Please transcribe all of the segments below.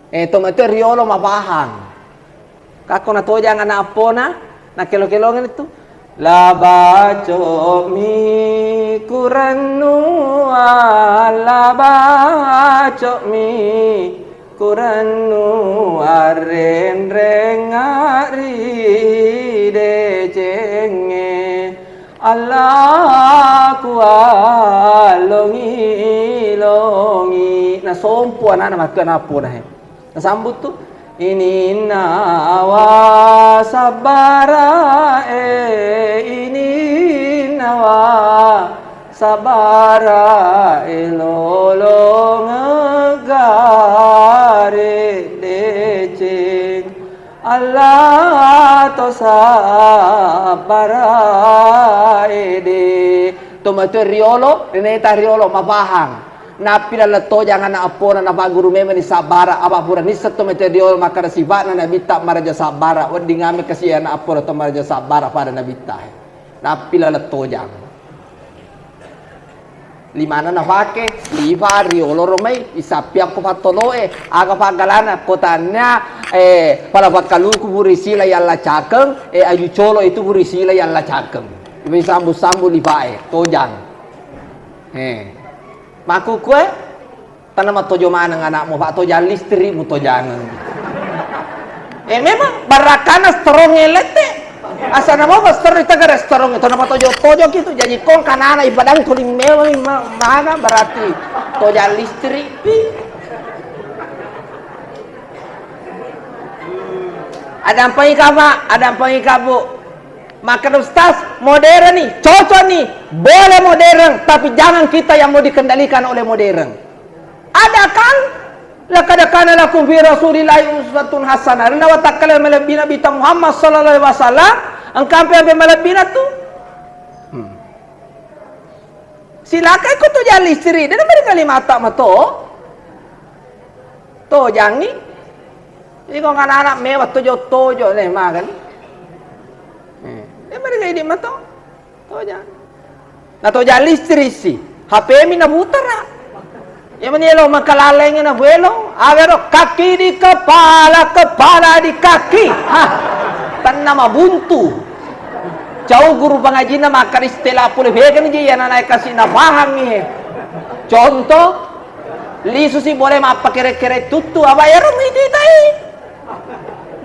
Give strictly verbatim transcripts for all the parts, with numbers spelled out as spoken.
Eh, to matu riolo mapahang. Kakko natojang ana' appona, nakkelo-kelongeng tu. La baco'mi kurennuang, la baco'mi kurennuang, renrengnga' ri decengnge. Allaku allongi-longi. Nasompu ana'na makkeda ana' appona he. Nasambut tu, ininnawa sabbara e, ininnawa sabbara e, lolongeng gare deceng. Alla to sabbara ede. To matu riolo, ri naita riolo mapahang. Nappi laleng tojang ana' appona napagguru memeng ni sabbara, apa pura nisseng to matu riolo makkeda sifa'na nabitta maraja sabbara, wedding ame kasi ana' appona to maraja sabbara pada nabitta. Nappi laleng tojang. Limana nafake, lifa riolo romai, isappi akko pattolo'e, aga paggalana, ko tannia, eh, pala pakkaluku furi sila yalla cakeng, eh, aju colo itu furi sila yalla cakeng. Ipa isambu-sambu lifae, tojang. Eh. Makkukue, Tanna mattojo maneng ana'mu, Pak, tojang listrikmu tojangeng. Eh, memang barakana strong lette. Asana mau strong itu gara strong itu nama tojo-tojo gitu. Jadi kong kanana ibadan kuning mewah ma-, mana berarti tojang listrik. Ada apa ika, Pak? Ada apa ika, Bu? Maka Ustaz, modern nih, cocok nih, boleh modern, tapi jangan kita yang mau dikendalikan oleh modern. Ada kan? Laqad kana lakum fi Rasulillahi uswatun hasanah. Rinna watakkale malebbi Nabi ta Muhammad sallallahu alaihi wasallam, engka ampe-ampe malebbina tu. Hmm. Silakai ko tojang listrik, de' nameri kalimata mato. Tojangi. Iko anak-anak mewah tojo-tojo ne makan. Eh, de' nameri kaidi mato. Tojang. Na tojang listrik si. H P mi na butara. Iya mani elo makalaleng na buelo. Aga ro kaki di kepala, kepala di kaki. Hah. Tanna mabuntu. Cau guru pangajinna makkada istilah pole vega ni je, iya nanae kasi napahangngi he. Contoh, lisu si boleh mappakere-kere tuttu, apa ero mititai.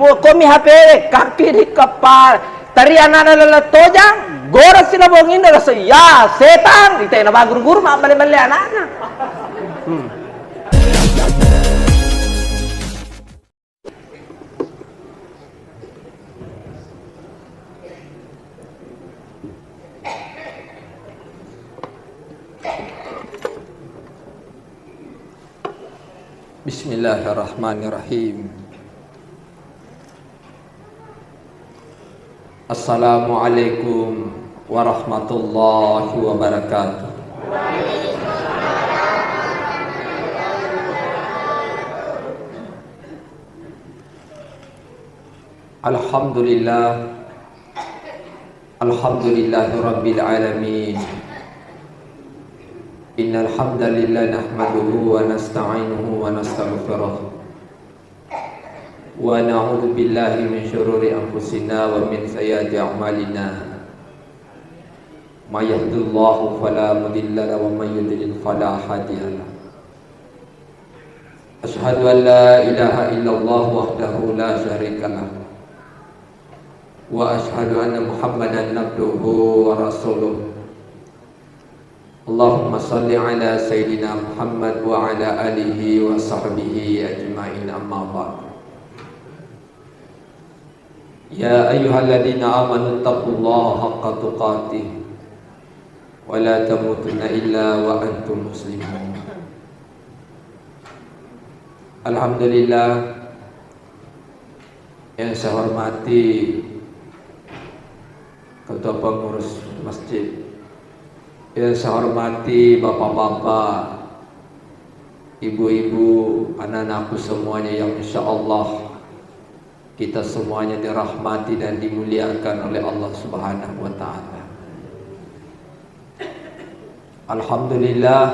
Mu komi H P kaki di kepala. Tari anana lele tojang, gora si labonginna rasa, ya setang, itena baguru-guru mammale-male anana. Hmm. Bismillahirrahmanirrahim. Assalamualaikum warahmatullahi wabarakatuh. Alhamdulillah. Alhamdulillahi rabbil alamin. Innal hamdalillah nahmaduhu wa nasta'inuhu wa nastaghfiruh. Wa na'udzu billahi min syururi anfusina wa min sayyiati a'malina. May yahdihillahu fala mudilla lahu wa may yudlil fala hadiya lahu. Asyhadu an la ilaha illallah wahdahu la syarika lah. Wa asyhadu anna Muhammadan abduhu wa rasuluh. Allahumma salli ala sayyidina Muhammad wa ala alihi wa sahbihi ajma'in, amma ba'd. Ya ayyuhalladzina amanu taqullaha haqqa tuqatih wa la tamutunna illa wa antum muslimun. Alhamdulillah, yang saya hormati Ketua Pengurus Masjid, yang saya hormati bapak-bapak, ibu-ibu, anak-anakku semuanya yang insya Allah kita semuanya dirahmati dan dimuliakan oleh Allah Subhanahu wa Ta'ala. Alhamdulillah,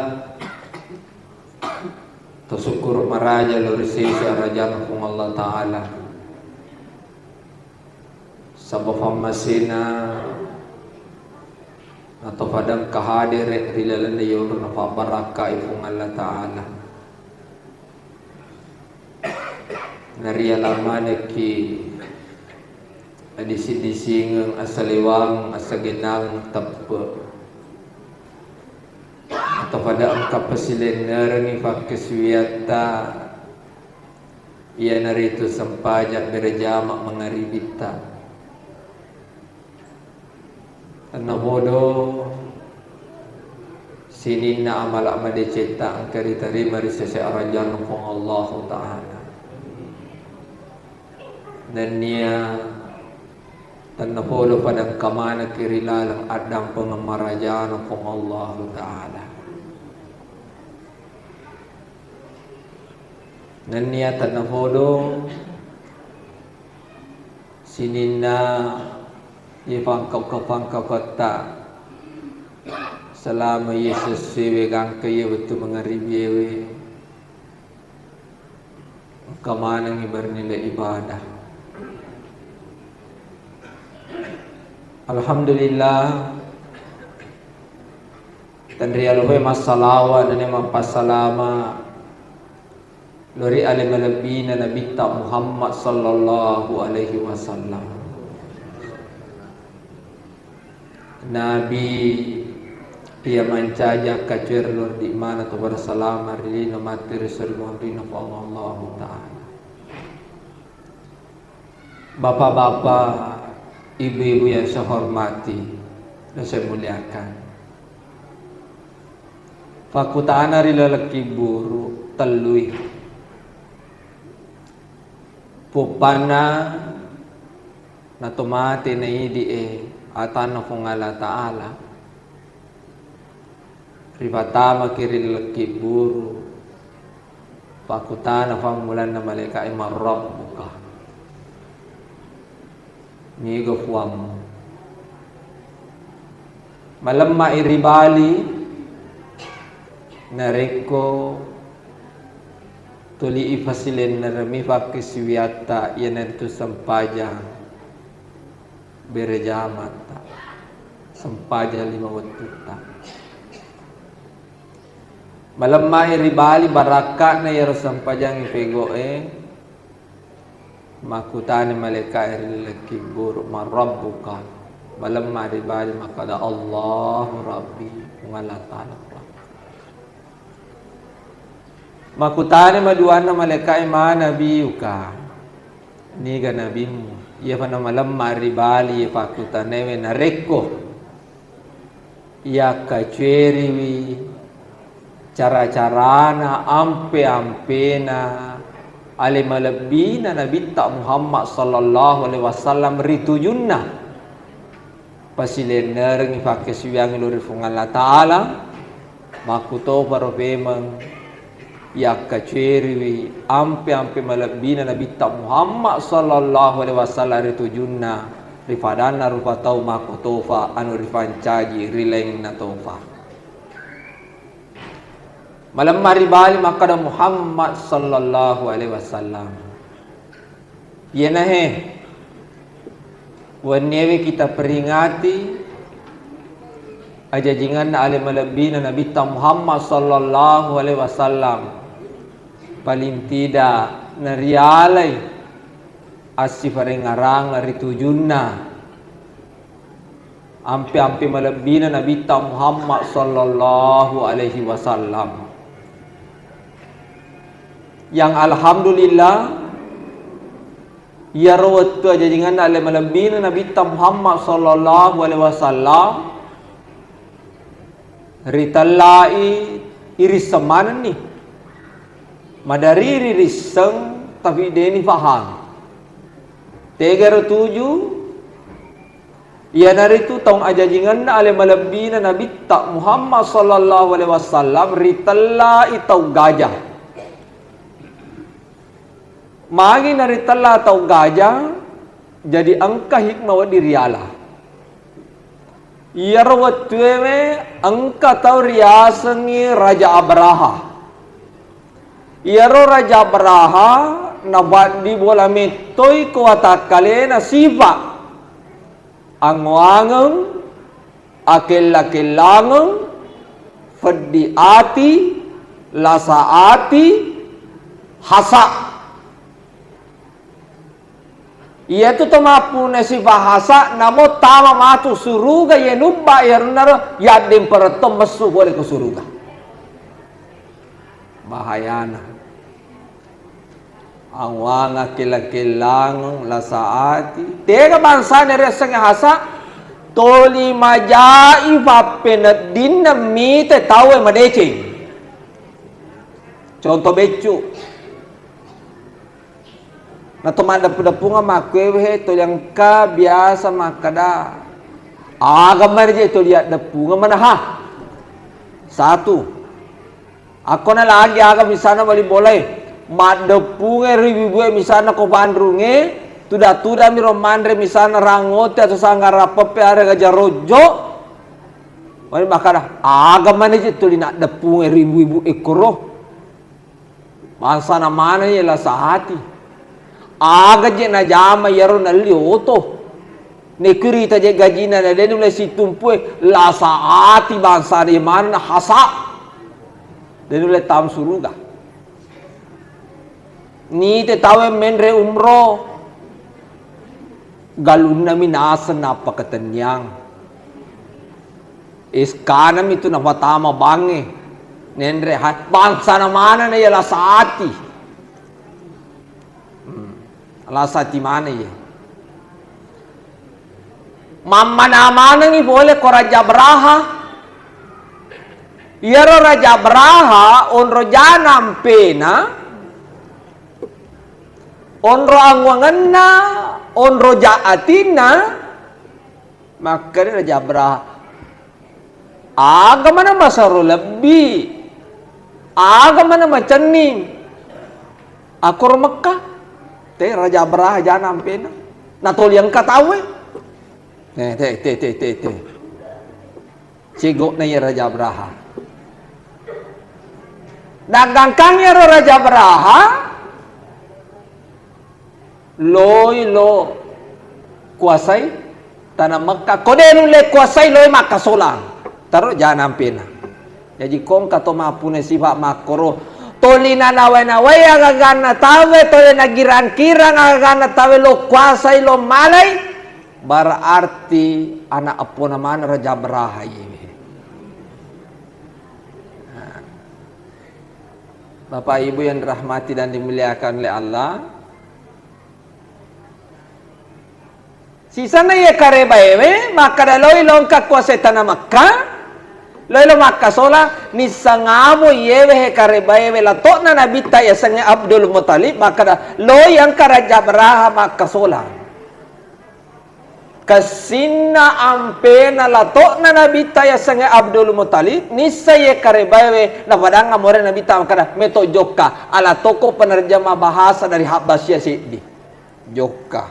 Tasukkuru maraja lao ri sese arajana Puang Allah Ta'ala. Saba fammasena atau fadang kahadere ri lalenna yonro nafabbarakkai Puang Allah Ta'ala. Nariala manekki adising-disingeng, asalewang, asagennang teppe. Atau pada engka pasilennerengngi fakkasiwiatta, iyanaritu sempajang berejama mangaribitta. Tennapodo sininna amala madecetta engka ritarima ri sese arajana Puang Allahu Ta'ala. Nennia tennapodo pada engka manekki ri laleng addampengeng marajana Puang Allahu Ta'ala. Nennia tennapodo sininna iye pangkauka-pangkauketta selama iye sessewe gangka iye wettu mangaribiewe. Engka manengngi bernilai ibadah. Alhamdulillah, tenrialuhe massalawa dan mappassalama lao ri ale malebbina Nabitta Muhammad sallallahu alaihi wasallam. Nabi iya mancaji akkacoere lao ri mana to pada salama ri lino matti ri sori monrina Puang Allahu Ta'ala. Bapak-bapak, ibu-ibu yang saya hormati dan saya muliakan. Fakkutana ri laleng kibburu tellui. Puppanna nato mate na idi'e atanna Puang Allah Ta'ala. Ripatamaki ri laleng kibburu, fakkutana fammulanna malaika'e, "Man rabbuka?" Niga Puammu? Malemma'i ri bali narekko tuli ifasilenneremi fakkasiwiatta, iyanaritu sempajang berejamatta, sempajang lima wettutta. Malemma'i ri bali barakka'na iyaro sempajang ipego'e, makkutani malaika'e ri laleng kibburu, "Man rabbuka?" Malemma ri bali makkada, "Allahu Rabbi, Puang Allah Ta'ala Puang." Makkutani maduanna malaika'e, "Ma nabiyuka?" Niga nabimmu? Iyapa namalemma ri bali iya fakkutanewe, narekko yakkacueriwi cara-carana, ampe-ampena, ale malebbina Nabitta Muhammad sallallahu alaihi wasallam ri tujunna. Pasilennerengngi fakkasiwiangngi lao ri Puang Allah Ta'ala, makkutoparo pemeng yakkacueriwi ampe-ampe malebbina Nabitta Muhammad sallallahu alaihi wasallam ri tujunna, ri padanna rupa tau makkutofa anu ripancaji ri lainna tofa. Malemma ri bali makkada Muhammad sallallahu alaihi wasallam. Iyanahe wenniewe kita peringati ajajinganna ale malebbina Nabitta Muhammad sallallahu alaihi wasallam. Paling tidak narialai assifarengngarang ri tujunna. Ampe-ampe malebbina Nabitta Muhammad sallallahu alaihi wasallam. Yang alhamdulillah, iyaro wettu ajajinganna ale malebbina Nabitta Muhammad sallallahu alaihi wasallam ritellai irisseng manenni. Madari ririsseng tapi deni faham. Tegaro tuju, iyanaritu taung ajajingenna ale malebbina Nabitta Muhammad sallallahu alaihi wasallam ritellai tau gaja. Magi naritella tau gaja, jadi engka hikmah wedding riala. Iyaro wettuewe engka tau riasengngi Raja Abraha. Iyaro Raja Abraha napaddi bola mettoi ko watakkalena sifa. Angoangeng, akella-kellangeng, feddi ati, lasa ati, hasa. Iyatu to mappuna sifa hasa, namo tama matu suruga, iye nubba, iyarunnaro yaddempereng to messu pole ko suruga. Bahayana. Awanga kella-kellang, lasa ati. Tega bangsana riasengnge hasa, toli majai pappeneddinna mite tauwe madeceng. Contoh beccu. Na to maddeppu-deppungeng makkuewe he, toli engka biasa makkeda, aga mani je toli addeppungeng manaha. Satu. Akkona lagi aga misalna bali bolae, maddeppungeng ri ibu-ibue misalna ko panrungnge, tuda-tudami ro manre misalna rangote atau sanggara peppe are gaja rojjo. Mani makkada, aga mani je tuli naddeppungeng ri ibu-ibu ekkoro. Bangsana maneng ye lasa ati. Aga je najama iyaro nalli oto. Nekurita je gajina na de nulle situmpue lasa ati bangsana ye maneng hasa. De nulle tam suruga. Nite tauwe menre umroh. Galunnami naseng nappakatenniang. Iskanami tu nafatama bangnge. Nenre ha-, bangsana maneng na iya lasa ati. Hmm. Lasa ati maneng iye. Mammana manengngi pole ko Raja Abraha. Iyaro Raja Abraha onro jana ampena, onro anguangenna, onro ja atinna, makkeda Raja Abraha, aga mana masero lebbi, aga mana macenning, akkoro Mekka, te Raja Abraha jana ampena, natoli engka tauwe. Eh, te, te, te, te, te. Cegokna iya Raja Abraha. Daggangkang iyaro Raja Abraha, loi lo kuasai tana Mekka. Ko de nulle kuasai loi makkasolang. Taro jana ampena. Jaji kongka to mappuna sifa makkoro. Toli nanawai-nawai agaganna tawe, toli nagirang-kirang agaganna tawe lo kuasai lo malai. Berarti anak eppona maneng Raja Abraha iye. Nah. Bapak Ibu yang dirahmati dan dimuliakan oleh Allah, sisanna iye karebaewe makkada loi longka kuasai tana Mekka, loi lo makkasola, nissangamo iyewe he karebaewe lato'na nabitta yasengnge Abdul Muttalib makkada loi engka Raja Abraha makkasola. Kessinna ampena lato'na nabitta yasengnge Abdul Muttalib, nissai ye karebaewe, napadang amore nabitta makkada, meto jokka, ala toko penerjemah bahasa dari Habbasia seddi. Jokka.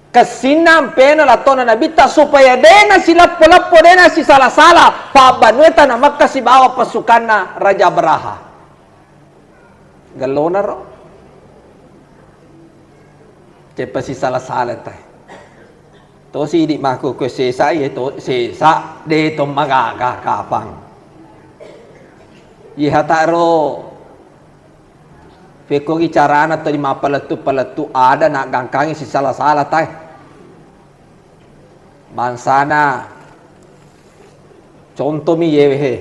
Kessinna ampena lato'na nabitta supaya dena sileppo-leppo, dena sisala-sala, pabbanue tana Mekka sibawa pasukanna Raja Abraha. Gellonaro. Ceppa sisala-sala tae. To sidi makkukue sesa, iye to sesa, de to magaga kapang. Iye hataro, fekkogi carana to di mappalettu-palettu ada naggangkangi sisala-sala tae. Bangsana contomi yewe he.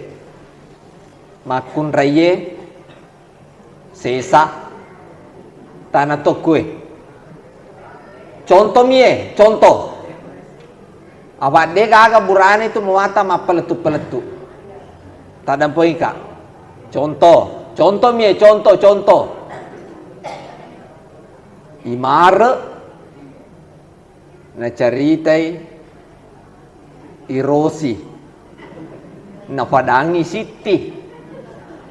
Makkunraiye sesa tana tokkue. Contomi ye, contoh. Apa de gaga burane tu muata mappalettu-palettu. Taddampengika. Contoh, contomi ye, contoh, contoh. Imare Nacaritai i Rosi, napadangi Sitti.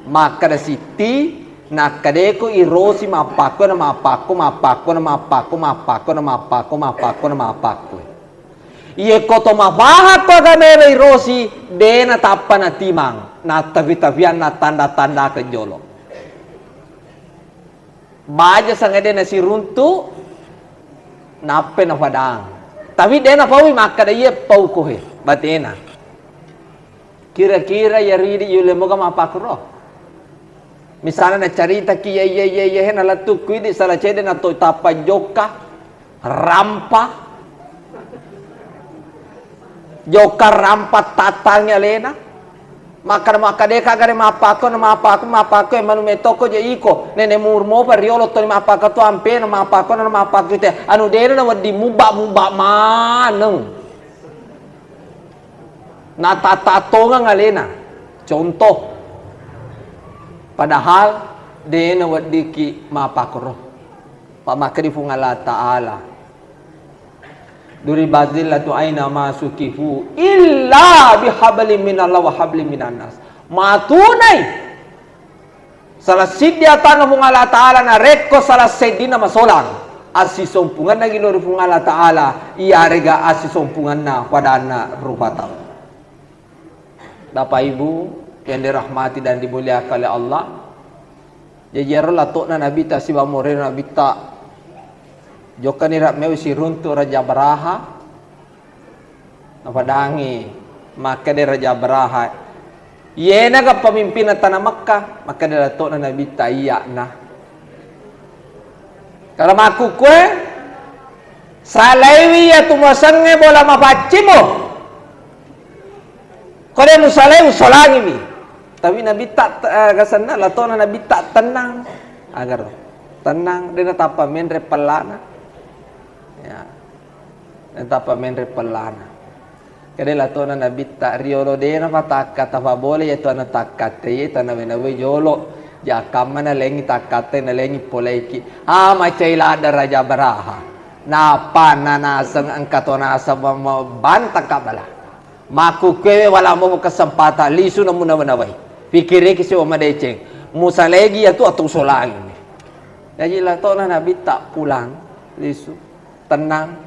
Makkeda Sitti, nakkadeko i Rosi mappakko na mappakko, mappakko na mappakko, mappakko na mappakko, mappakko na mappakko. Iyekko to mapahakko agamaewe i Rosi, de natappa natimang. nattafi-tafiang, nattanda-tandakeng jolo. Baja sangade nasiruntu, nappai nafadang. Tapi de napaui makkeda, "Iye pauko he," batena. Kira-kira iyaro idi yulle moga mappakuro? Misalna nacaritaki, "Iya, iya, iya, iya, he," nalettu ku idi sala cedde na to tappa jokka, rampa. Jokka rampa tattangi alena. Makkeda, "Makkeda ka gare mappakko, na mappakko, mappakko, e manu metokko je iko. Nene murmo pa riolo toni mappakko tu ampena, mappakko, na mappakko te. Anu dena na wedding mubba, mubba maneng." Natatatongeng alena. Contoh. Padahal de naweddikki mappakoro. Pamakkedi Puang Allah Ta'ala, "Duribat dzillatu aina ma sukifu illa bihablin minallah wa hablin minan nas." Matunai. Salah siddi atanna Puang Allah Ta'ala narekko salah seddinna masolang, assisompungenna gi lao ri Puang Allah Ta'ala, iyarega assisompungenna padanna rupa tau. Bapak Ibu yang dirahmati dan dimuliakan oleh Allah, jaji ero lato'na Nabitta sibawa morena Nabitta, jokkani ra mewi siruntu Raja Abraha, Napadangi, makkeda Raja Abraha, "Iyenaga pemimpinna tana Mekka?" Makkeda lato'na Nabitta, "Iyya'na." Kala makkukkue, "Salaiwi iyatu muasengnge bola mapaccimmu. Ko de musalai, usolangiwi." Tapi Nabitta, eh, gasenna lato'na Nabitta tennang. Agar tennang, de natappa menre pellana. Ya. Natappa menre pellana. Kede latona Nabitta, riolo de napatakka, tafabola iya tu ana takkatte, iya tanawe-nawe jolo. Jakkamma nalengi takkatte, nalengi poleiki. Ah, macai ladda Raja Abraha. Nappa nanaseng engka to naseng ma-, ma-, bantang kabbala. Makkukkuewe wala momo kesempatan, lisu namu nawe-nawai. Pikiriki siwa madeceng. Musalegi iya tu atau solangi. Jaji latona Nabitta pulang, lisu. Tennang.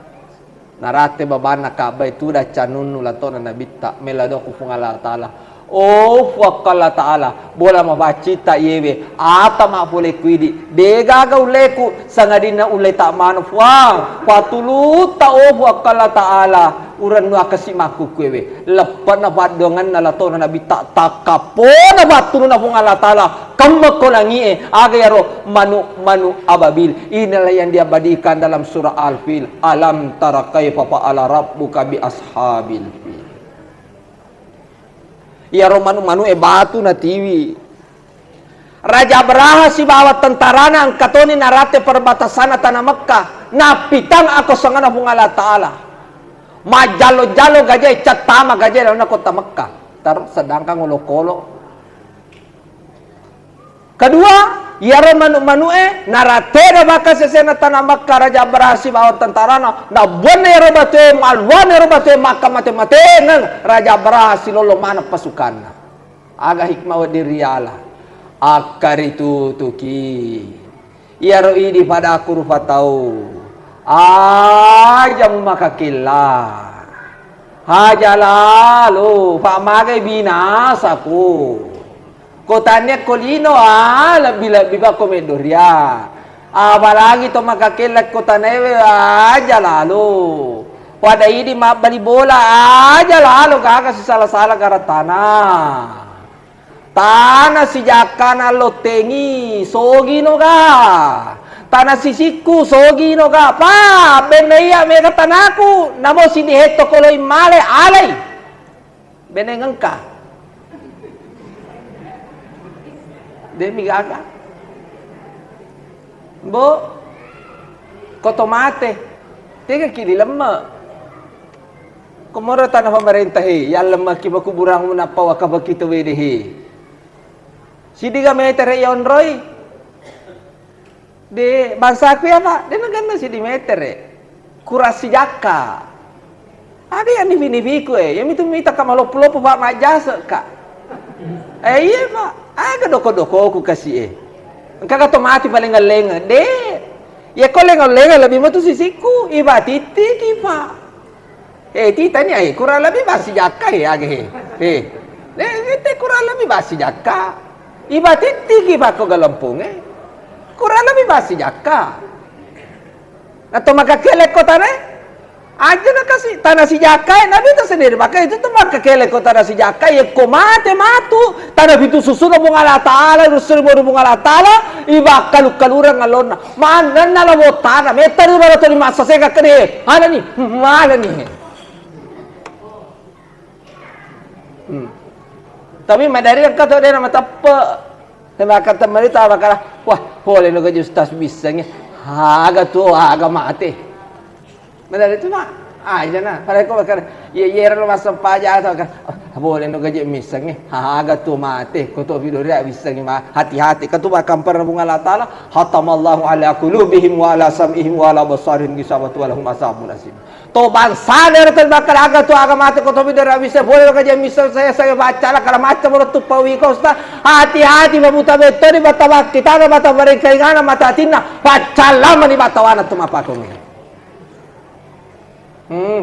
Naratte babanna Ka'bah, tudang cannunnu latona Nabitta, mella doa ku Puang Allah Ta'ala. Oh, Puang Allah Ta'ala, bola mapaccitta iyewe, ata ma pole ku idi, de gaga ulleku, sangadinna ulleta manu, Puang, patulutta, oh, Puang Allah Ta'ala, urennu akasi makkukkuewe. Leppe'na paddoangenna latona Nabitta, takkappona pattulunna Puang Allah Ta'ala, kemmekko langi'e, aga iyaro manu-manu ababil. Inilah yang diabadikan dalam surah Al-Fil. Alam tara kaifa fa'ala rabbuka bi ashabil fil. Iyaro manu-manu'e batu natiwi. Raja Abraha sibawa tentarana engka toni naratte perbatasanna tana Mekka. Nappitang akosonganna Puang Allah Ta'ala. Majjallo-jallo gajae, cattama gajae lalenna kota Mekka. Tar-, sedangkan olokolo. Kedua, iyaro manu-manu'e narattena baka sesena tana Mekka Raja Abraha sibawa tentarana, nabuanna iyaro batue, maluanna iyaro batue, makka mate-matengeng Raja Abraha silollo maneng pasukanna. Aga hikmah wedding riala? Akkaritutuki. Iyaro idi pada akkurupa tau. Aja mumakakilla. Aja lalo, fa magai binasaku. Ko tannia ko lino, ah, lebbi-lebbi bako meddo ria. Apalagi to makakella ko tanaewe, aja lalo. Pada idi mabbali bola, aja lalo, gaga sisala-sala garatana. Tana sijakkana lottengi, sogino ga. Tana sisikku, sogino ga. Pa, benne iya mega tanaku, namo sidi hetto koloi male, alai. Beneng engka. Demi gaga. Bo, koto mate. Tega ki dilemme. Komoro tana pemerintah he, yallemmaki makuburang munappa wakabaki to wede he. Sidiga metere yonroi. De, bangsaku iya, Pak, de naganna siddi metere. Kurang sijakka. Aga iya nifi-nifiku, eh? Iya mitu mita ka maloppo-loppo, Pak, majjase ka. Eh, iya, Pak. Aga doko-dokoku kasi, eh. Engka ka to mati paling ngellenga. De. Iya ko lenga-lenga lebih metu sisikku. Iba tittiki, Pak. Eh, titani, eh, kurang lebih masih jakka, eh, aga, eh. Eh. Eh, eh, Te kurang lebih basi jakka. Iba tittiki pakko galempunge. Kurang lebih basi jakka. Nato makakele ko tane? Aja na kasi tanah si jakka, eh, Nabi itu sendiri maka itu tuh makakele ko tanah si jakka, ya ko mate matu tanah pitu susu na Puang Allah Taala, rusuri bodo Puang Allah Taala, iba kalu-kalurang alonna. Manenna la wotana, metari ura to di masa sega kene. Mana nih? Mana nih? Hmm. Tapi madari engka to dena mateppe. Semakan temeri ta bakala, wah, pole no gaji ustaz bissangi. Aga tu, aga mate. Madari tu ma, aja na. Pada ko bakala, ye ye ro masa paja ta bakala, oh, pole no gaji missangi. Aga tu mate, ko to bidori bissangi ma, hati-hati. Katu bakal pernah Puang Allah Taala, khatamallahu ala qulubihim wa ala sam'ihim wa ala basarihim gisawatu wa lahum azabun azim. To bangsana ero tau makkeda aga tu aga mate ko tobi dera bisa pole lo kaja misa saya saya baca la kala macca moro tu pawi kosta. Hati-hati mabuta bettoni bata bakki tana bata barengkaingana mata atinna paccallamani batawana tu mapakongi. Hmm.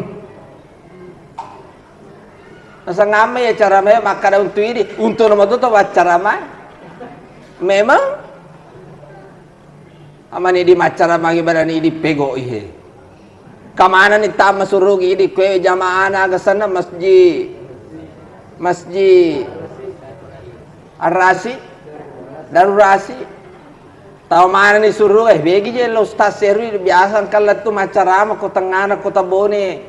Nasangamme ya cara me makkada untu idi, untu nama tu to baca rama. Memang Amani di maccara magi barani idi pegoi he. Kamanani tama surugi idi kue jamaana aga senna masjid. Masjid Arasi, Darurasi. Tau manani suruh, eh, begi je lo Ustaz Seru biasa engka lettu maccarama ko tengngana kota Bone.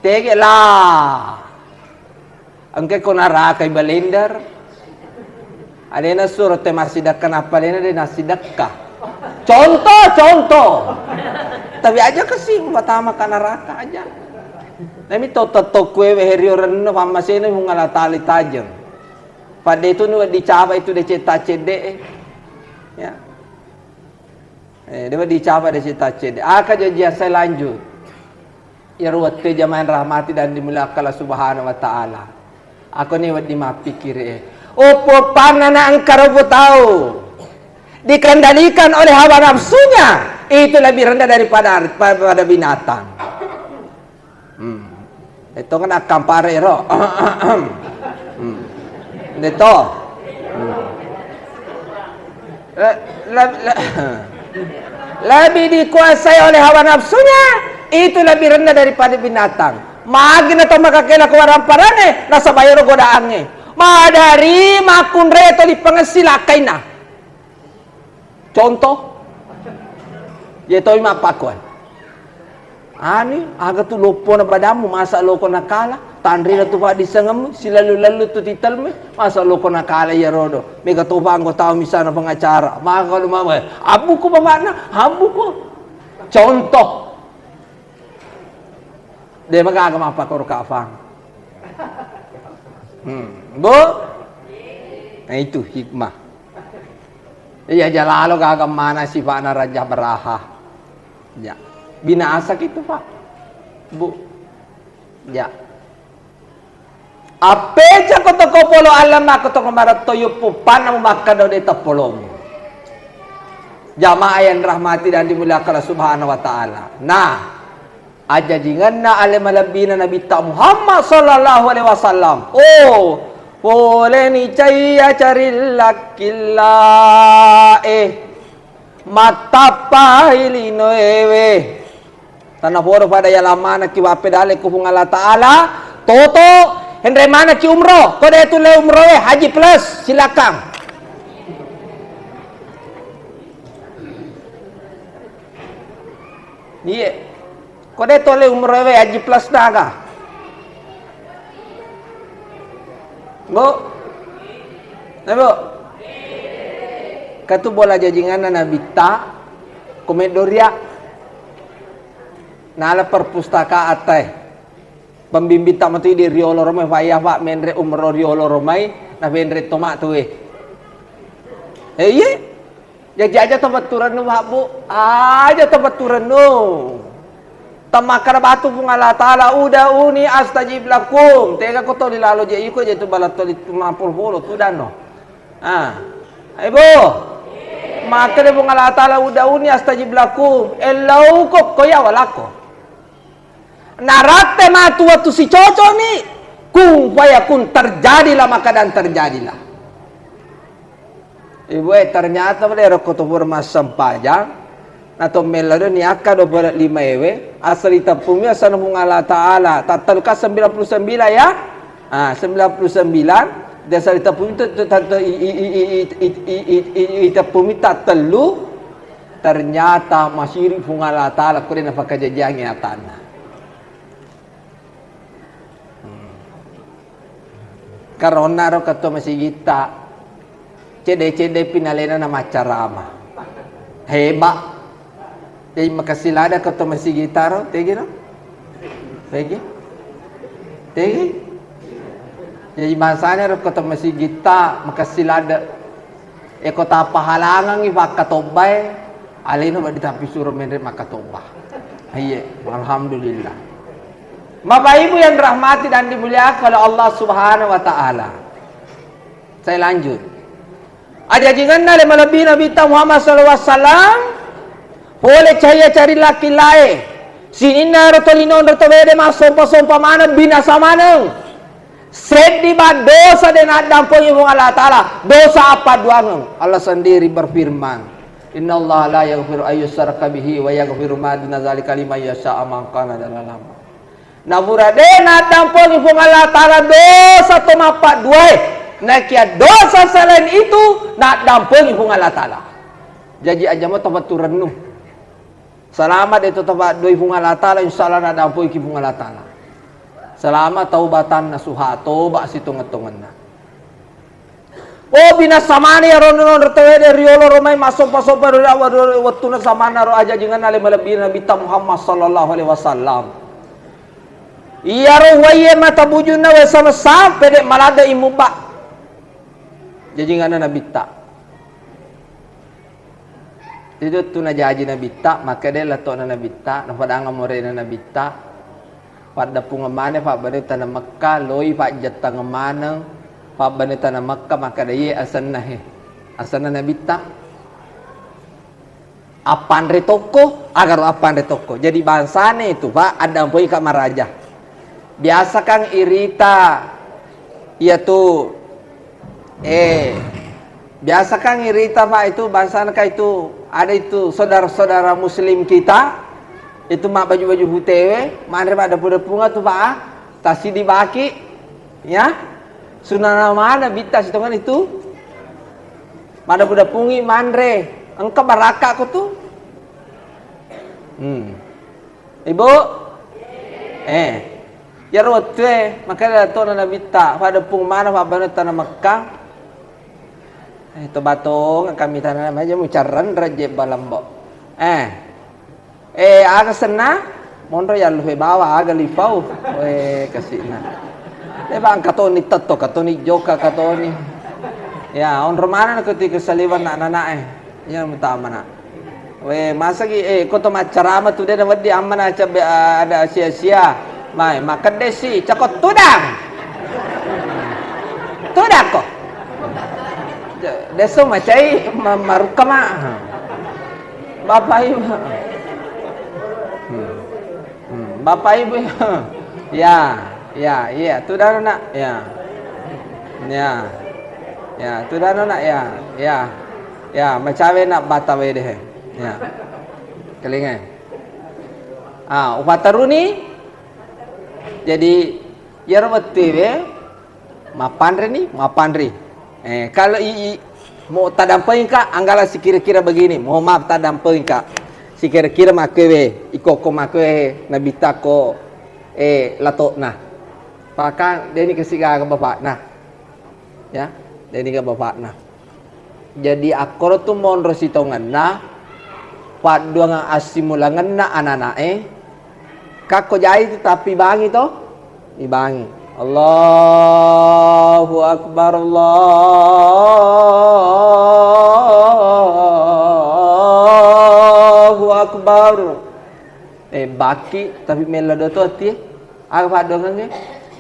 Tege lah. Engka ko narakai balender. Alena suro te massidekka nappa alena de nassidekka. Contoh, contoh. Tapi aja kasi matama ka neraka aja. Nami to tetto kuewe herio renno pammasena Puang Allah Taala tajeng. Pada itu ni dicaba itu de cetta cedde. Ya. Eh, de dicaba de cetta cedde. Aka jaji asai lanjut. Iyaro wettu jamaah rahmati dan dimuliakan Allah Subhanahu wa Ta'ala. Aku ni wedding mappikiri, eh. Oppo-oppanna na engka robo tau dikendalikan oleh hawa nafsunya, itu lebih rendah daripada, daripada binatang. Hmm. Itu kan akkampare ro. Hmm. Itu. Hmm. Le-, le-, le-, lebih dikuasai oleh hawa nafsunya, itu lebih rendah daripada binatang. Magi na to makakela ko waramparange, nasaba ero godaangnge. Madari makkunrai to dipangessi lakkainna. Contoh, ye toi mappakuan. Ani, aga tu loppona badammu, masa loko nakala, tanrina tu paddissengemmu, silallu-lallu tu titelmu, masa loko nakala iya rodo. Mega topa anggota misana pengacara, maka lu mama, abbuko bapakna, abbuko. Contoh. De magaga mappakoro kafang. Hmm, Bu? Nah, itu hikmah. Iya, jalalo gaga mana sifana raja beraha. Ya. Binasa gitu, Pak. Bu. Ya. Appeja ko toko polo Allah mako toko maretto yuppu panna mu makkado de tepolomu. Jamaah yang rahmati dan dimuliakan Allah Subhanahu wa Ta'ala. Nah, ajajingenna ale malebbina Nabitta Muhammad sallallahu alaihi wasallam. Oh, poleni caiya carillakkilla, eh, mattappai linoewe. Tanapodo pada yalammanaki wappedale ku Puang Allah Ta'ala, toto, henre manaki umroh, ko de tulle umroh we, haji plus, silakan. Iye. Ko de tolle umroh we haji plus naga. Bu? Na, Bu? Katu bola jajinganna Nabitta, ko meddoria. Nala perpustakaan tae. Pembimbing ta matu di riolo romai, faya fa menre umroh riolo romai, na fenre toma tu we. Eh, iye? Jaji aja to betturennu, Pak, Bu. Aja to betturennu. Temmakkada batu Puang Allah Ta'ala, "Uda'uni astajib lakum." Tega ko to lilalo je iko je tu balatto di mampul polo tu danno. Ah. Ayo, Bu. Makkada Puang Allah Ta'ala, "Uda'uni astajib lakum." Ellau ko ko ya walako. Naratte matu wettu sicoconi. Kun fayakun, terjadilah maka dan terjadilah. Ibu e, ternyata pada ero ko to pura massempajang, na to mella do niakka dua puluh lima ewe, asal iteppumi asana Puang Allah Ta'ala, tattalu ka sembilan puluh sembilan ya? Ah, sembilan puluh sembilan, dia asal iteppumi tu, tu, tu, tu, i, i, iteppumi tattelu, ternyata masiri Puang Allah Ta'ala, kode na pakajajiangi atanna. Hmm. Karonna ro ketua masigitta, cedde-cedde pinalena na maccarama. Heba. Jadi makassi lada ketua masigitta ro, tegi ro? Tegi? Tegi? Jadi bangsana ro ketua masigitta makassi lada. E, ko tappahalangengngi fakkatobbae, alena wedding tappisuro menre makkatobba. Iye, alhamdulillah. Bapak Ibu yang dirahmati dan dimuliakan oleh Allah Subhanahu wa Ta'ala. Saya lanjut. Ajajingenna le malebbi Nabitta Muhammad sallallahu alaihi wasallam, pole cahaya cari laki lae. Sininna ero tolino ero tawede massompa-sompa maneng, binasa maneng. Seddi ba dosa de naddampengi Puang Allah Ta'ala, dosa appaduangeng. Allah sendiri berfirman, "Innallaha la yaghfiru an yusyraka bihi wa yaghfiru ma duna dzalika liman yasha, man kana dalalama." Napura de naddampengi Puang Allah Ta'ala dosa to mappadduae, nakia dosa selain itu naddampengi Puang Allah Ta'ala. Jaji aja mo tapattu rennu. Salama de to tapadduai Puang Allah Ta'ala, insya Allah naddampoiki Puang Allah Ta'ala. Salama taubatan nasuha, toba sitongeng-tongenna. Oh, binasa mani iyaro nonro tawede riolo romai massompa-sompa ro wettuna samanna ro ajajingenna le malebbi Nabitta Muhammad sallallahu alaihi wasallam. Iyaro wae mata bujunna wae sama sampe de maladde imubba. Jajingenna Nabitta. Itu tu najaji Nabitta, makkeda letokna Nabitta, napadangeng morena Nabitta, paddeppungeng mane pabbanne tana Mekka, loi pajjattangeng maneng pabbanne tana Mekka, makkeda iye asenna he, asenna Nabitta. Appanre tokko, agaro appanre tokko. Jadi bangsane itu, Pak, addampoi ka maraja. Biasa kan irita, iya tu, eh, biasa kan irita, Pak, itu bangsana ka itu, ada itu saudara-saudara muslim kita, itu mak baju-baju putewe, manre mak depu-depunga tu, Pak, ah, tasidi baki, ya. Sunana mana bitta sitongan itu? Maddapu-dapungi manre, engka barakka ko tu. Hmm. Ibu? Eh. Iyaro wettue, makanya datona Nabitta, paddeppung mana pabbanutta na Mekka. Eh, to batong kami tanah aja mucarran raje balambo. Eh. Eh, aga senna? Monro yalluhe bawa, aga lipau? We, kasi'na. Eh, bang, katoni tetto, katoni joka, katoni. Ya, onro mana ketika saliwan nak nanae. Ya, mutamana. We, masagi, eh, koto maccarama tu dena weddi ammana cabe, ah, ada sia-sia. Mai, makedde si, cakot tudang. Tudang ko. Deso macai, ma-, marukka ma. Bapak Ibu. Hmm. Hmm. Bapak Ibu. Ya, ya, iya. Tudang, Nak. Ya. Ya. Ya, tudang, Nak. Ya, ya. Ya, macawe, Nak, bata wede. Ya. Kelingai. Ah, upataruni. Jadi, iyaro wettuewe, Mappanreni, mappanri. Eh, kalau i, i, mo taddampengika, anggala sikira-kira begini, mohon maaf, taddampengika. Sikira-kira makkewe, ikokko makkewe nabittako, eh, latokna. Pakang, deni kasi gaga bapakna. Ya, deni gaga bapakna. Jadi, akkoro tu monro sitongenna, padduangeng assimulangenna anana'e, kakko jai tu, tapi bangi to? Ibangi. Allahu Akbar, Allahu Akbar. Eh, baki, tapi mella doto ati, eh. Aga paddoangengnge?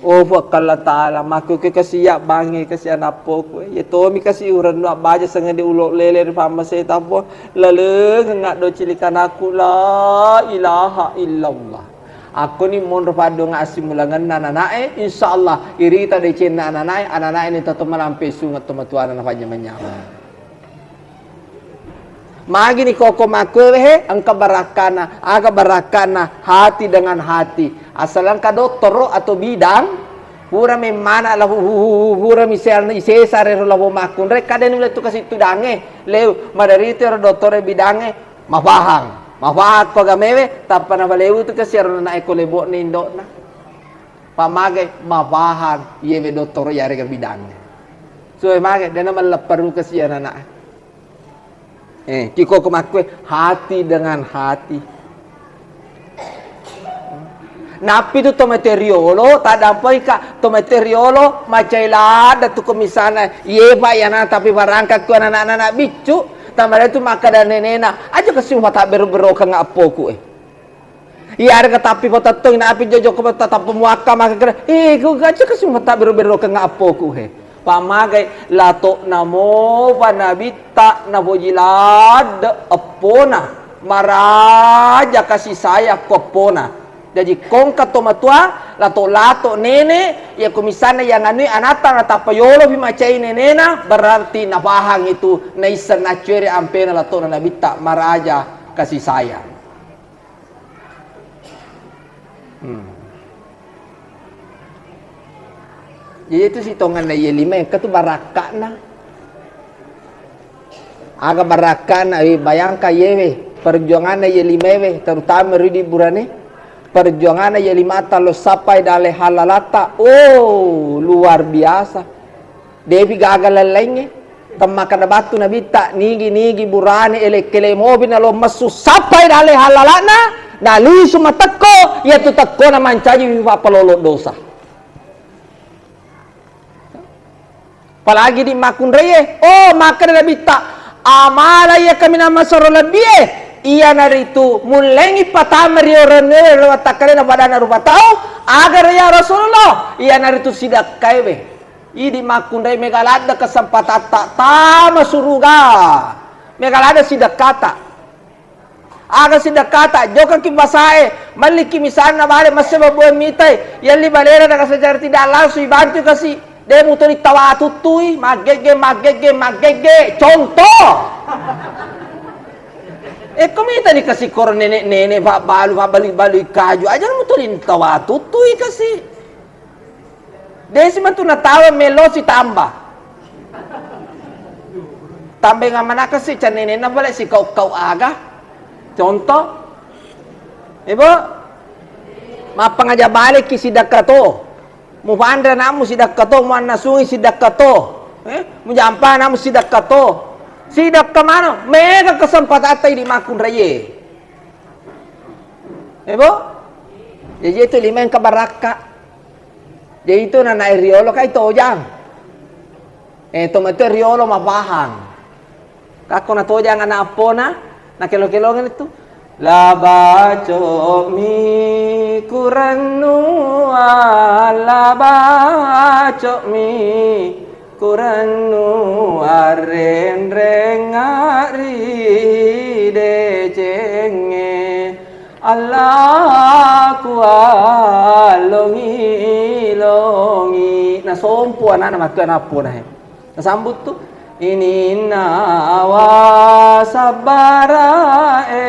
Oh, Puang Allah Ta'ala, makkuke kasi iyabbangnge, kasi anappoku, eh. Iya tomi kasi urennu abbaja sengngede ulo lele ri pammaseta, Puang. Lalengeng addo cilikanakku, la ilaha illallah. Akkoni monro paddoang assimulangenna anana'e, insya Allah irita decenna anana'e, anana'e ni tetto malampe sungeng tomatuana nafanynyameng-nyameng. Magini koko makkuewe he, engka barakkana, aga barakkana hati dengan hati. Asal engka dottoro atau bidang, pura memmana la hu-, hu-, hu-, hu-, pura misalna isesare ro labo makkunrai, kadani ulettu kasi tudangnge, leu, maderita ro dottoro bidangnge, mafahang. Mafahang ko agamewe, tappa nafalewu tu kasi ro nanae ko lebo'na indo'na. Pamagai mafahang, iyewe dottoro yarega bidangnge. Suwe magai, dena mallepperu kasi anana'e. Eh, kikoko makkue, hati dengan hati. Nappi tu tomatoa riolo, taddampengika tomatoa riolo, macai ladda tu ko misalna, iye Pak, yana tapi barangka ku anak-anak biccu, tamara tu makkada nenena, aja kasi mufatabbero-berokeng appoku, eh. Iyarega tapi patettong, napi jojo ko patta tappa muakka makkeda, eh, ku aja kasi mufatabbero-berokeng appoku, he. Pamagai lato'na mopa nabitta napoji ladde eppona, maraja kasi sayang ko eppona. Jaji kongka to matua, lato-lato nene, iya ko misalna yang anui anatta natappa yolo pi macai nenena, berarti nafahang itu, naisseng naccuere ampena lato'na nabitta maraja kasi sayang. Hmm. Jadi itu sitonganna iye lima engka tu barakka'na. Aga barakka'na, eh, bayangkan yewe, perjuanganna iye limewe, terutama ri di burane, perjuanganna iye limata lo sappai dalle halalatta, oh, luar biasa. Depi gaga lallaingnge, temmakkada battu nabitta, nigi-nigi burane ele-kele mopi nalo messu sappai dalle halala'na, nalisu matekko, iyatu tekkona mancaji wi pappalolo dosa. Apalagi di makkunraie, oh, makkada nabitta, amala iya kaminang masero lebbie, iyanaritu mullengi patama ri orennue ri watakkalena padana rupa tau, agara ya Rasulullah, iyanaritu sidakkaewe. Idi makkunrai mega ladde kesempatatta tama suruga. Mega ladde sidekkata. Aga sidekkata, jokaki basae, melliki misalna bale masse babbuang mitai, yelli balena daga secara tidak langsung ibantu kasi, de mutoni tawa tuttui, maggegge, maggegge, maggegge, contoh. Ekko mitani kasi koro nenek-nenek, fa balu, fa balu, balu kaju, aja mutoni tawa tuttui kasi. Desi matu natawa melosi tamba. Tambenga manakasi canenena bale sikau-kau aga. Contoh, Ibu, mappangaja baleki sidakka to. Mupanre anakmu sidakka to, muannasungi sidakka to. Eh, mujampa anakmu sidakka to. Sidakka mano, mega kesempatatta idi makkunraie. Ibu, jadi itu lima engka barakka. Jadi itu nanae riolo kai tojang. Eh, to mate riolo mapahang. Kakko na tojang ana appona, na kelo-kelongeng itu. La baco'mi kurennuang, la baco'mi kurennuang renreng ri decengnge. Allah kuallongi-longi. Nasompu anakna makkuana appona he. Nasambut tu, ininnawa sabbarae,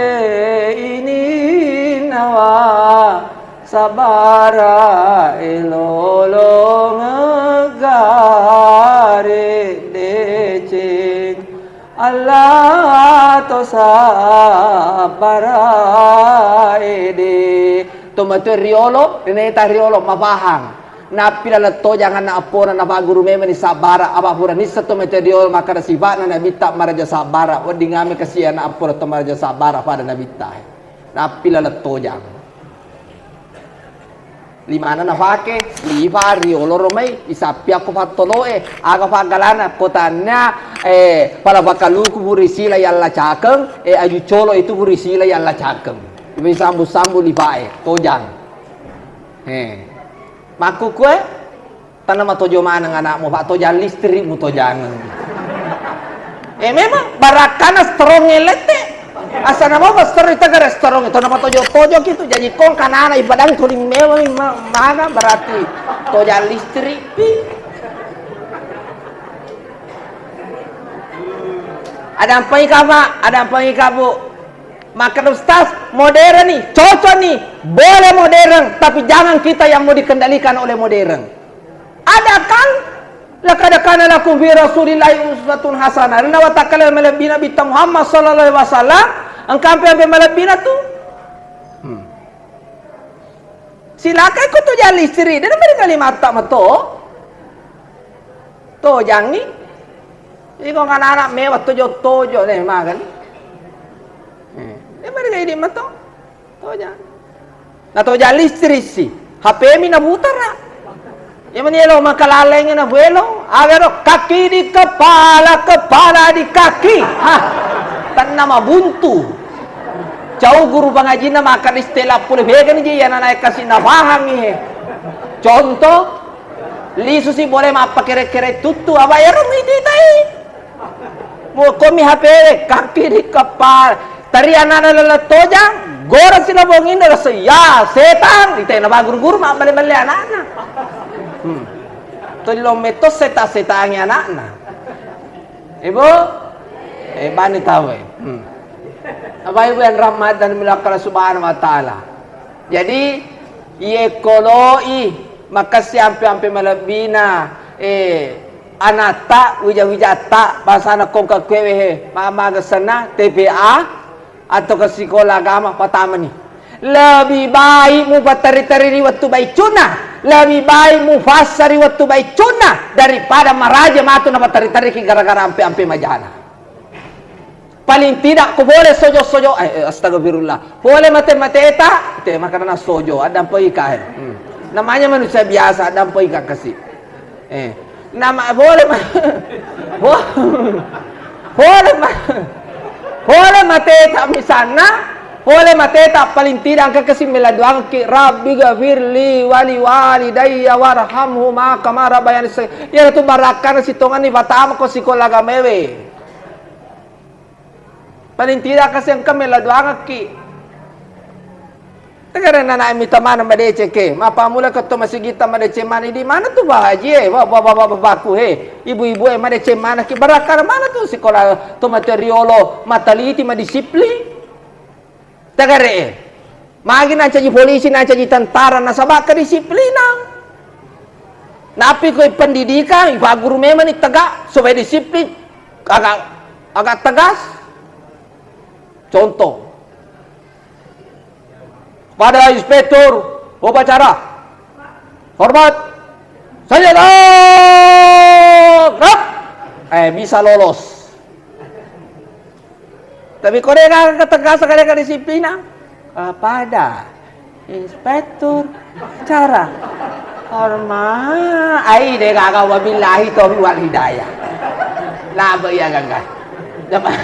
ininnawa sabbarae lolongeng gare deceng. Allah to sabbara ede. To matu riolo, rineta riolo mapahang. Nappi laleng tojang anna appona napagguru memeni sabbara, apa pura nisseng to matu riolo makkada sifa'na nabitta maraja sabbara, wedding ame kasi anna appona to maraja sabbara pada nabitta. Nappi laleng tojang. Limana nafake, lifa riolo romai, isappi akko fattoloe, aga faggalana, kotanna, eh, pala fakaluku furi sila yalla cakeng, eh, aju colo itu furi sila yalla cakeng. Isambu-sambu lifae, tojang. Eh. Makkukue, Tanna matojo maneng anakmu, Pak, tojang listrik mutojangeng. Eh, memang barakkana strong lette. Asana mau besser itu ke restoran itu nama tojo-tojo gitu. Jadi kong kanana ibadah tuli mewah ma-, mana berarti toja listrik pi. Ada apa ika, Pak? Ada apa ika, Bu? Maka Ustaz, modern nih, cocok nih, boleh modern, tapi jangan kita yang mau dikendalikan oleh modern. Ada kan? Laqad kana lakum fi Rasulillahi uswatun hasanah. Rinna watakkale malebbi Nabitta Muhammad sallallahu alaihi wasallam, engka ampe-ampe malebbina tu. Hmm. Silakai ko tojang listrik, de' nameri kalimatta mato. Tojangngi. Iko anak-anak mewah tojo-tojo ne magani. Eh, de' nameri kalimatta mato. Tojang. Na tojang listrik si. H P mi na butara. Iya mani elo makalaleng na buelo. Agaro kaki di kepala, kepala di kaki. Hah. Tanna mabuntu. Cau guru pangajinna maka di stella pule begani je yana naik kasi na pahang he. Contoh, lisu si boleh mappakere-kere tuttu, apa ero miti tai. Mu komi H P kaki di kepala. Tari anana lele tojang, gora si na bonginna rasa ya setang, itena ba guru-guru mammele-mele anakna. Hmm. Tolong meto seta-setangi anakna. Ibu, eh, bani tau, eh. Hmm. Bapak Ibu yang rahmatan Allah Subhanahu wa Ta'ala. Jadi, iye koloi makassi ampe-ampe malebbina, eh, anatta, wija-wijatta, basana kongka kuewe he, mamaga senna, T P A, atau ke sikola agama, patamani. Lebih baik mupattari-tari ri wettu baicunna, lebih baik mufassa ri wettu baicunna daripada maraja matu napattari-tariki gara-gara ampe-ampe majana. Paling tidak ko boleh sojo-sojo, eh, eh, astagfirullah. Boleh mate-mateta, te makanana sojo, addampengika, eh. Hmm. Namanya manusia biasa, addampengika kasi. Eh, nama boleh ma-, bo-, boleh ma-, boleh mateta misalna, boleh mateta paling tidak engka kasi mela doangki, Rabbi gafirli wali walidayya warhamhuma kama rabbayani shaghira. Iyana tu barakkana sitongenni patama ko sikola agamaewe. Paling tidak kasi engka mela doangekki. Tegare nanae mita maneng madeceng ke, mappammula ke to masigitta madeceng maneng, di mana tu Pak Haji e, ba-, ba-, ba-, ba-, bapakku he, ibu-ibu e madeceng maneng ki, barakkana mana tu sikola to mate riolo, mataliti, madisiplin. Tegare e. Magi nancaji polisi, nancaji tentara, nasaba kedisiplinan. Napi ko pendidikan, ipagguru memang ni tegak, supaya disiplin, agak, agak tegas. Contoh, pada inspektur upacara, hormat, senjata, gerak, eh, bisa lolos. Tapi ko de' gaga ketegasan, de' gaga disiplina, ah, pada inspektur cara hormat, ai de' gaga, wabillahi taufiq wal hidayah. Laba iya gaga. Jama-,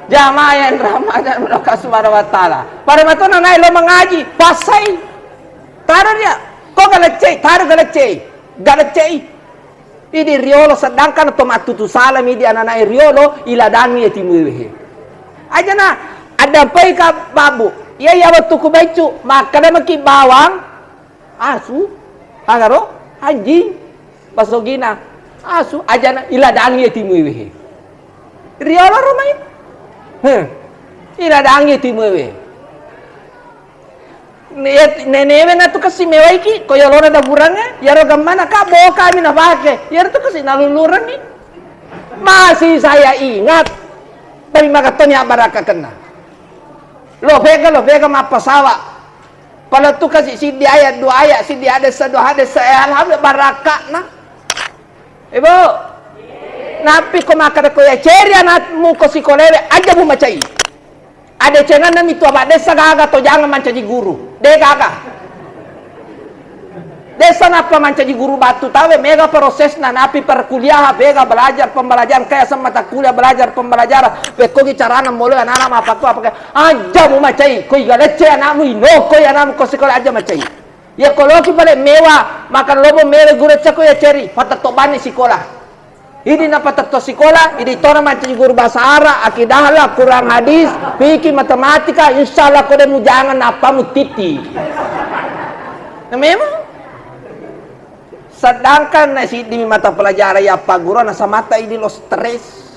jamaah yang dirahmati Allah Subhanahu wa Ta'ala. Pada matona naik lo mengaji, pasai. Taro dia, ko galecce, taro galecce, galecce. Idi riolo, sedangkan to mattutu salami di ananae riolo, iladangi e timuewe he. Ajana, addampengika babu. Iya, iya wettu ku baicu, makkeda maki bawang, asu, agaro, anjing, basogina, asu, ajana iladangi e timuewe he. Riolo romai. He. Iladangi e timuewe. Ne-, nenewe natu kasi mewaiki, ko yolona daburangnge, yaro gammana ka boka mi napake, yaro tu kasi nalulurengi. Masih saya ingat, tapi makattoni abbarakkakenna. Lo pega, lo pega mappasawa. Pala tu kasi siddi ayat, dua ayat, siddi hadessa, dua hadessa, eh, alhamdulillah barakkakna. Ibu, nappi ko makkeda ko yaceri anakmu ko sikolewe, aja mu macai. Adecengenna mi tu apa dessa gaga to jangan mancaji guru. De gaga. Dessa nappa mancaji guru batu tawe, mega prosesna, napi perkuliahan, mega belajar pembelajaran, kayak semata kuliah belajar pembelajaran, pekkogi carana molo anak-anak mappakko apa kayak, aja mu macai, ko iga lecce anakmu, inokoi anakmu ko sekolah aja macai. Iya ko loki pale mewa, maka lobo mewa guru cako ya ceri, patetto bani sikola. Idi napatetto sikola, idi tona mancaji guru bahasa Arab, akidah lah, Quran hadis, fikih, matematika, insya Allah ko de mujangeng nappa mutiti. Nah, memang. Sedangkan na siddi mata pelajaran ya Pak Guru, na samata idi lo stres.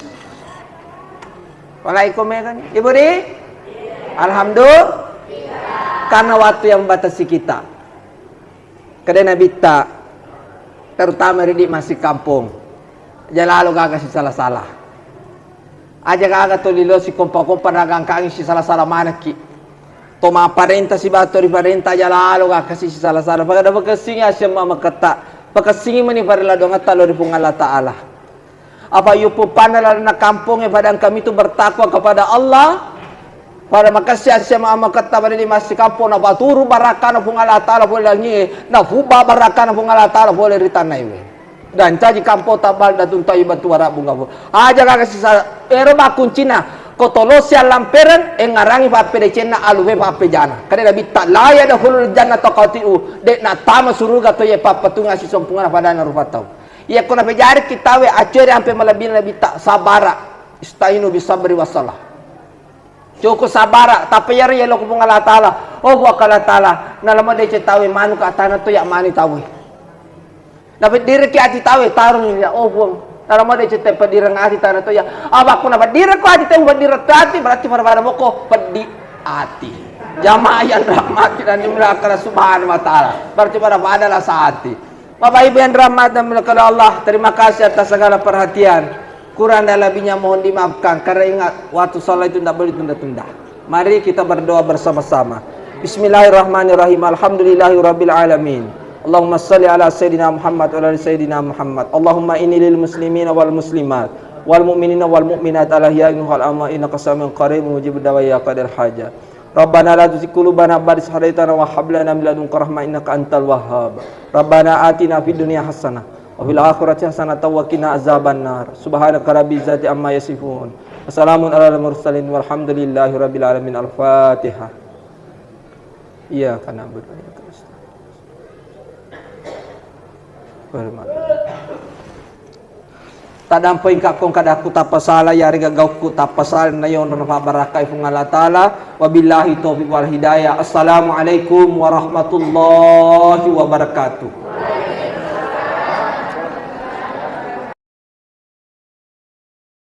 Waalaikumsalam. Ibu di? Alhamdulillah. Karena waktu yang membatasi kita. Kedai Nabitta, terutama di masih kampung. Jalalo gaga si salah-salah. Aja gaga to lilo si kompa-kompa dagang kangi si salah-salah manekki. To mapparenta sibawa to riparenta aja lalo gaga si salah-salah. Pada pakessingi asemma maketta. Pakessingi meni parella dongetta lo ri Puang Allah Ta'ala. Apa yupuppanna lalenna kampongnge pada engka mitu bertakwa kepada Allah. Pada makessi asemma maketta pada di massi kampong na paturu barakana Puang Allah Ta'ala pole langie. Na fuba barakana Puang Allah Ta'ala pole ri tanaiwe. Dan caji kampota baldatun thayyibatun wa rabbun ghafur. Aja gaga sisa ero makkuncina. Ko tolosi allampereng, engngarangi pappedecenna, aluwe pappejana. Kade Nabitta, "La yadkhulul jannata qati'u," de' nattama suruga to ye pappatunga sisompungana padana rupa tau. Iya ko napejariki tawe, aceri ampe malebbina Nabitta, sabara. Istainu bisabri wassalah. Cukup sabara, tapi iyaro yelo ku Puang Allah Ta'ala. Oh, Puang Allah Ta'ala, nalamo deceng tawe manuka tana to ya mani tawe. Napeddireki ati tawe, tarung ya, oh Puang. Nalamo deceng te peddireng ati tana to ya. Abakku napeddireko ati te, peddireng ati, berarti pada-pada moko peddi ati. Jamaah yang rahmati dan dimuliakan Subhanahu wa Ta'ala. Berarti pada-pada lah sehati. Bapak Ibu yang dirahmati dan dimuliakan Allah, terima kasih atas segala perhatian. Kurang dan lebihnya mohon dimaafkan. Karena ingat, waktu salat itu tidak boleh tunda-tunda. Mari kita berdoa bersama-sama. Bismillahirrahmanirrahim. Alhamdulillahirabbil alamin. Allahumma salli ala sayyidina Muhammad wa ala ali sayyidina Muhammad. Allahumma inni lil muslimina wal muslimat wal mu'minina wal mu'minat al ahya'i minhum wal amwat innaka samiun qarib mujibud da'wat ya qadil hajat. Rabbana la tuzigh qulubana ba'da idh hadaytana wa hab lana min ladunka rahmah innaka antal wahhab. Rabbana atina fid dunya hasanah wa fil akhirati hasanatan wa qina azabannar. Subhanaka rabbil izzati amma yasifun. Wa salamun alal mursalin walhamdulillahi rabbil alamin. Al-Fatihah. Iyyaka na'budu wa iyyaka nasta'in. Taddampengka kong kadakku tappasala, yarega gaukku tappasala, na yonro na pabbarakkai Puang Allah Ta'ala. Wabillahi taufiq wal hidayah. Assalamualaikum warahmatullahi wabarakatuh.